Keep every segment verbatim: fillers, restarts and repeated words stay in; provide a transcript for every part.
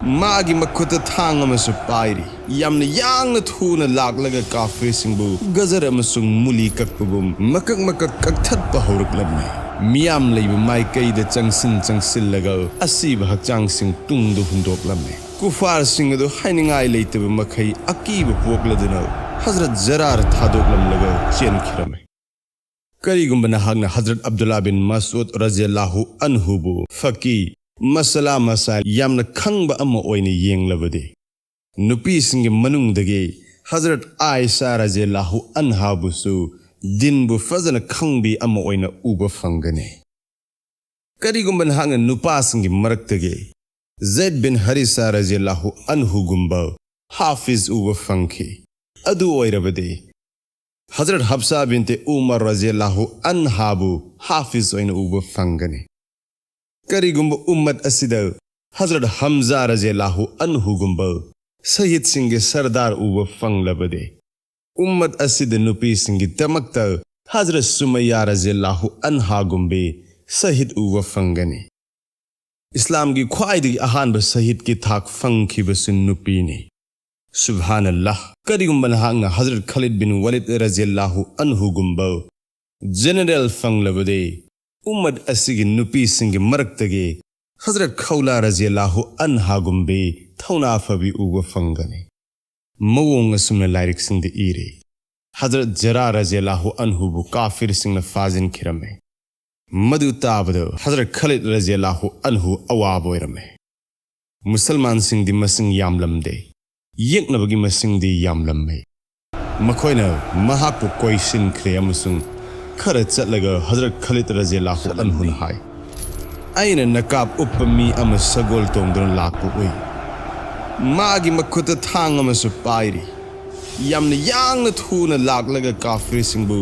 ꯃꯥꯒꯤ ꯃꯈꯨꯠꯇ ꯊꯥꯡ ꯑꯃꯁꯨ ꯄꯥꯏꯔꯤ꯫ ꯌꯥꯝꯅ ꯌꯥꯡꯅ ꯊꯨꯅ ꯂꯥꯛꯂꯒ ꯀꯥꯐꯤꯔꯁꯤꯡꯕꯨ ꯒꯖꯔ ꯑꯃꯁꯨꯡ ꯃꯨꯂꯤ ꯀꯛꯄꯒꯨꯝ ꯃꯀꯛ ꯃꯀꯛ ꯀꯛꯊꯠꯄ ꯍꯧꯔꯛꯂꯝꯃꯤ꯫ ꯃꯤꯌꯥꯝ ꯂꯩꯕ ꯃꯥꯏꯀꯩꯗ ꯆꯪꯁꯤꯟ ꯆꯪꯁꯤꯜꯂꯒ ꯑꯁꯤꯕ ꯍꯛꯆꯥꯡꯁꯤꯡ ꯇꯨꯡꯗ ꯍꯨꯟꯗꯣꯛꯂꯝꯃꯤ꯫ ꯀꯨꯐꯥꯔꯁꯤꯡ ꯑꯗꯨ ꯍꯥꯏꯅꯤꯡꯉꯥꯏ ꯂꯩꯇꯕ ꯃꯈꯩ ꯑꯀꯤꯕ ꯄꯣꯛꯂꯗꯨꯅ ꯍꯖꯔꯠ ꯖꯔꯥꯔ ꯊꯥꯗꯣꯛꯂꯝꯂꯒ ꯆꯦꯟꯈꯤꯔꯝꯃꯤ꯫ ꯀꯔꯤꯒꯨꯝꯕ ꯅꯍꯥꯛꯅ ꯍꯖꯔꯠ ꯑꯕꯗꯨꯜꯂꯥ ꯕꯤꯟ ꯃꯁꯎꯗ ꯔꯖꯤꯌꯜꯂꯥꯍꯨ ꯑꯟꯍꯨꯕꯨ ꯐꯀꯤ, ꯃꯁꯂꯥ ꯃꯁꯥꯏꯜ ꯌꯥꯝꯅ ꯈꯪꯕ ꯑꯃ ꯑꯣꯏꯅ ꯌꯦꯡꯂꯕꯗꯤ, ꯅꯨꯄꯤꯁꯤꯡꯒꯤ ꯃꯅꯨꯡꯗꯒꯤ ꯍꯖꯔꯠ ꯑꯥꯏꯁꯥ ꯔꯖꯤꯌꯜꯂꯥꯍꯨ ꯑꯟꯍꯥꯕꯨꯁꯨ ꯗꯤꯟꯕꯨ ꯐꯖꯅ ꯈꯪꯕꯤ ꯑꯃ ꯑꯣꯏꯅ ꯎꯕ ꯐꯪꯒꯅꯤ꯫ ꯀꯔꯤꯒꯨꯝꯕ ꯅꯍꯥꯛꯅ ꯅꯨꯄꯥꯁꯤꯡꯒꯤ ꯃꯔꯛꯇꯒꯤ ꯖꯩꯗ ꯕꯤꯟ ꯍꯔꯤꯁꯥ ꯔꯖꯤꯌꯜꯂꯥꯍꯨ ꯑꯟꯍꯨꯒꯨꯝꯕ ꯍꯥꯐꯤꯖ ꯎꯕ ꯐꯪꯈꯤ, ꯑꯗꯨ ꯑꯣꯏꯔꯕꯗꯤ ꯍꯖꯔꯠ ꯍꯞꯁꯥ ꯕꯤꯟꯇꯦ ꯎꯃꯔ ꯔꯖꯤꯌꯜꯂꯥꯍꯨ ꯑꯟꯍꯥꯕꯨ ꯍꯥꯐꯤꯖ ꯑꯣꯏꯅ ꯎꯕ ꯐꯪꯒꯅꯤ꯫ ꯀꯔꯤꯒꯨꯝꯕ ꯎꯝꯃꯠ ꯑꯁꯤꯗ ꯍꯖꯔꯠ ꯍꯝꯖꯥ ꯔꯖꯤꯌꯜꯂꯥꯍꯨ ꯑꯟꯍꯨꯒꯨꯝꯕ ꯁꯍꯤꯗꯁꯤꯡꯒꯤ ꯁꯔꯗꯥꯔ ꯎꯕ ꯐꯪꯂꯕꯗꯤ, ꯎꯝꯃꯠ ꯑꯁꯤꯗ ꯅꯨꯄꯤꯁꯤꯡꯒꯤꯗꯃꯛꯇ ꯍꯖꯔꯠ ꯁꯨꯃꯩꯌꯥ ꯔꯖꯤꯌꯜꯂꯥꯍꯨ ꯑꯟꯍꯥꯒꯨꯝꯕꯤ ꯁꯍꯤꯗ ꯎꯕ ꯐꯪꯒꯅꯤ꯫ ꯏꯁꯂꯥꯝꯒꯤ ꯈ꯭ꯋꯥꯏꯗꯒꯤ ꯑꯍꯥꯟꯕ ꯁꯍꯤꯗꯀꯤ ꯊꯥꯛ ꯐꯪꯈꯤꯕꯁꯨ ꯅꯨꯄꯤꯅꯤ꯫ ꯁꯨꯕꯍꯥꯅꯜꯂꯥꯍ! ꯀꯔꯤꯒꯨꯝꯕ ꯅꯍꯥꯛꯅ ꯍꯖꯔꯠ ꯈꯥꯂꯤꯗ ꯕꯤꯟ ꯋꯥꯂꯤꯗ ꯔꯖꯤꯌꯜꯂꯥꯍꯨ ꯑꯟꯍꯨꯒꯨꯝꯕ ꯖꯦꯅꯔꯦꯜ ꯐꯪꯂꯕꯗꯤ, ꯎꯝꯃꯠ ꯑꯁꯤꯒꯤ ꯅꯨꯄꯤꯁꯤꯡꯒꯤ ꯃꯔꯛꯇꯒꯤ ꯍꯖꯔꯠ ꯈꯧꯂꯥ ꯔꯖꯤꯌꯜꯂꯥꯍꯨ ꯑꯟꯍꯥꯒꯨꯝꯕꯤ ꯊꯧꯅꯥ ꯐꯕꯤ ꯎꯕ ꯐꯪꯒꯅꯤ꯫ ꯃꯑꯣꯡ ꯑꯁꯨꯝꯅ ꯂꯥꯏꯔꯤꯛꯁꯤꯡꯗ ꯏꯔꯤ꯫ ꯍꯖꯔꯠ ꯖꯔꯥ ꯔꯖꯤꯌꯜꯂꯥꯍꯨ ꯑꯟꯍꯨꯕꯨ ꯀꯥꯐꯤꯔꯁꯤꯡꯅ ꯐꯥꯖꯤꯟꯈꯤꯔꯝꯃꯤ꯫ ꯃꯗꯨ ꯇꯥꯕꯗ ꯍꯖꯔꯠ ꯈꯥꯂꯤꯗ ꯔꯖꯤꯌꯜꯂꯥꯍꯨ ꯑꯟꯍꯨ ꯑꯋꯥꯕ ꯑꯣꯏꯔꯝꯃꯤ꯫ ꯃꯨꯁꯜꯃꯥꯟꯁꯤꯡꯗꯤ ꯃꯁꯤꯡ ꯌꯥꯝꯂꯝꯗꯦ, ꯌꯦꯛꯅꯕꯒꯤ ꯃꯁꯤꯡꯗꯤ ꯌꯥꯝꯂꯝꯃꯤ꯫ ꯃꯈꯣꯏꯅ ꯃꯍꯥꯛꯄꯨ ꯀꯣꯏꯁꯤꯟꯈ꯭ꯔꯦ ꯑꯃꯁꯨꯡ ꯈꯔ ꯆꯠꯂꯒ ꯍꯖꯔꯠ ꯈꯥꯂꯤꯗ ꯔꯖꯤꯌꯜꯂꯥꯍꯨ ꯑꯟꯍꯨꯅ ꯍꯥꯏ, "ꯑꯩꯅ ꯅꯀꯥꯕ ꯎꯞꯄ ꯃꯤ ꯑꯃ ꯁꯒꯣꯜ ꯇꯣꯡꯗꯨꯅ ꯂꯥꯛꯄ ꯎꯏ꯫ ꯃꯥꯒꯤ ꯃꯈꯨꯠꯇ ꯊꯥꯡ ꯑꯃꯁꯨ ꯄꯥꯏꯔꯤ꯫ ꯌꯥꯝꯅ ꯌꯥꯡꯅ ꯊꯨꯅ ꯂꯥꯛꯂꯒ ꯀꯥꯐꯤꯔꯁꯤꯡꯕꯨ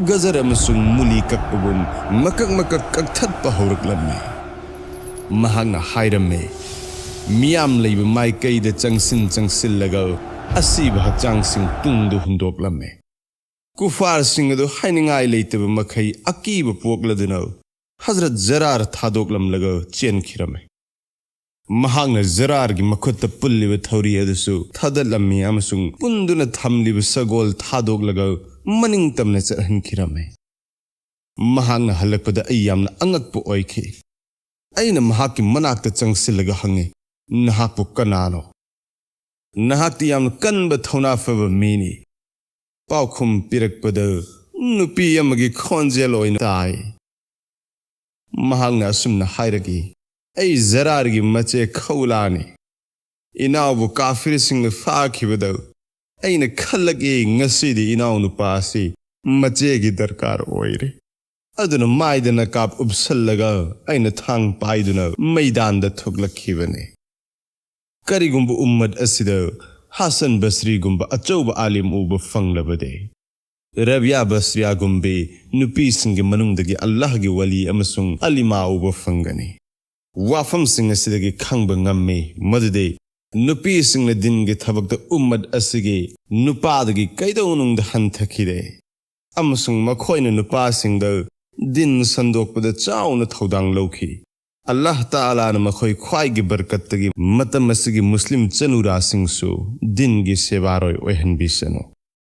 ꯒꯖꯔ ꯑꯃꯁꯨꯡ ꯃꯨꯂꯤ ꯀꯛꯄꯒꯨꯝ ꯃꯀꯛ ꯃꯀꯛ ꯀꯛꯊꯠꯄ ꯍꯧꯔꯛꯂꯝꯃꯤ꯫" ꯃꯍꯥꯛꯅ ꯍꯥꯏꯔꯝꯃꯤ, ꯃꯤꯌꯥꯝ ꯂꯩꯕ ꯃꯥꯏꯀꯩꯗ ꯆꯪꯁꯤꯟ ꯆꯪꯁꯤꯜꯂꯒ ꯑꯁꯤꯕ ꯍꯛꯆꯥꯡꯁꯤꯡ ꯇꯨꯡꯗ ꯍꯨꯟꯗꯣꯛꯂꯝꯃꯤ꯫ ꯀꯨꯐꯥꯔꯁꯤꯡ ꯑꯗꯨ ꯍꯥꯏꯅꯤꯡꯉꯥꯏ ꯂꯩꯇꯕ ꯃꯈꯩ ꯑꯀꯤꯕ ꯄꯣꯛꯂꯗꯨꯅ ꯍꯖꯔꯠ ꯖꯔꯥꯔ ꯊꯥꯗꯣꯛꯂꯝꯂꯒ ꯆꯦꯟꯈꯤꯔꯝꯃꯤ꯫ ꯃꯍꯥꯛꯅ ꯖꯦꯔꯥꯔꯒꯤ ꯃꯈꯨꯠꯇ ꯄꯨꯜꯂꯤꯕ ꯊꯧꯔꯤ ꯑꯗꯨꯁꯨ ꯊꯥꯗꯠꯂꯝꯃꯤ ꯑꯃꯁꯨꯡ ꯄꯨꯟꯗꯨꯅ ꯊꯝꯂꯤꯕ ꯁꯒꯣꯜ ꯊꯥꯗꯣꯛꯂꯒ ꯃꯅꯤꯡ ꯇꯝꯅ ꯆꯠꯍꯟꯈꯤꯔꯝꯃꯤ꯫ ꯃꯍꯥꯛꯅ ꯍꯜꯂꯛꯄꯗ ꯑꯩ ꯌꯥꯝꯅ ꯑꯉꯛꯄ ꯑꯣꯏꯈꯤ꯫ ꯑꯩꯅ ꯃꯍꯥꯛꯀꯤ ꯃꯅꯥꯛꯇ ꯆꯪꯁꯤꯜꯂꯒ ꯍꯪꯉꯤ, "ꯅꯍꯥꯛꯄꯨ ꯀꯅꯥꯅꯣ? ꯅꯍꯥꯛꯇꯤ ꯌꯥꯝꯅ ꯀꯟꯕ ꯊꯧꯅꯥ ꯐꯕ ꯃꯤꯅꯤ꯫" ꯄꯥꯎꯈꯨꯝ ꯄꯤꯔꯛꯄꯗ ꯅꯨꯄꯤ ꯑꯃꯒꯤ ꯈꯣꯟꯖꯦꯜ ꯑꯣꯏꯅ ꯇꯥꯏ꯫ ꯃꯍꯥꯛꯅ ꯑꯁꯨꯝꯅ ꯍꯥꯏꯔꯛꯏ, "ꯑꯩ ꯖꯦꯔꯥꯔꯒꯤ ꯃꯆꯦ ꯈꯧꯂꯥꯅꯤ꯫ ꯏꯅꯥꯎꯕꯨ ꯀꯥꯐꯤꯔꯁꯤꯡꯅ ꯐꯥꯈꯤꯕꯗ ꯑꯩꯅ ꯈꯜꯂꯛꯏ, ꯉꯁꯤꯗꯤ ꯏꯅꯥꯎꯅꯨꯄꯥ ꯑꯁꯤ ꯃꯆꯦꯒꯤ ꯗꯔꯀꯥꯔ ꯑꯣꯏꯔꯦ꯫" ꯑꯗꯨꯅ ꯃꯥꯏꯗ ꯅꯀꯥꯞ ꯎꯞꯁꯜꯂꯒ ꯑꯩꯅ ꯊꯥꯡ ꯄꯥꯏꯗꯨꯅ ꯃꯩꯗꯥꯟꯗ ꯊꯣꯛꯂꯛꯈꯤꯕꯅꯤ꯫ ꯀꯔꯤꯒꯨꯝꯕ ꯎꯝꯃꯠ ꯑꯁꯤꯗ ꯍꯁꯟ ꯕꯁ꯭ꯔꯤꯒꯨꯝꯕ ꯑꯆꯧꯕ ꯑꯥꯂꯤꯝ ꯎꯕ ꯐꯪꯂꯕꯗꯤ, ꯔꯕꯤꯌꯥ ꯕꯁ꯭ꯔꯤꯌꯥꯒꯨꯝꯕꯤ ꯅꯨꯄꯤꯁꯤꯡꯒꯤ ꯃꯅꯨꯡꯗꯒꯤ ꯑꯜꯂꯥꯍꯒꯤ ꯋꯥꯂꯤ ꯑꯃꯁꯨꯡ ꯑꯂꯤꯃꯥ ꯎꯕ ꯐꯪꯒꯅꯤ꯫ ꯋꯥꯐꯝꯁꯤꯡ ꯑꯁꯤꯗꯒꯤ ꯈꯪꯕ ꯉꯝꯃꯤ ꯃꯗꯨꯗꯤ ꯅꯨꯄꯤꯁꯤꯡꯅ ꯗꯤꯟꯒꯤ ꯊꯕꯛꯇ ꯎꯝꯃꯠ ꯑꯁꯤꯒꯤ ꯅꯨꯄꯥꯗꯒꯤ ꯀꯩꯗꯧꯅꯨꯡꯗ ꯍꯟꯊꯈꯤꯗꯦ, ꯑꯃꯁꯨꯡ ꯃꯈꯣꯏꯅ ꯅꯨꯄꯥꯁꯤꯡꯗ ꯗꯤꯟ ꯁꯟꯗꯣꯛꯄꯗ ꯆꯥꯎꯅ ꯊꯧꯗꯥꯡ ꯂꯧꯈꯤ꯫ ꯑꯜꯂꯥꯍ ꯇꯥꯂꯥꯅ ꯃꯈꯣꯏ ꯈ꯭ꯋꯥꯏꯒꯤ ꯕꯔꯀꯠꯇꯒꯤ ꯃꯇꯝ ꯑꯁꯤꯒꯤ ꯃꯨꯁꯂꯤꯝ ꯆꯅꯨꯔꯥꯁꯤꯡꯁꯨ ꯗꯤꯟꯒꯤ ꯁꯦꯕꯥꯔꯣꯏ ꯑꯣꯏꯍꯟꯕꯤꯁꯅꯨ꯫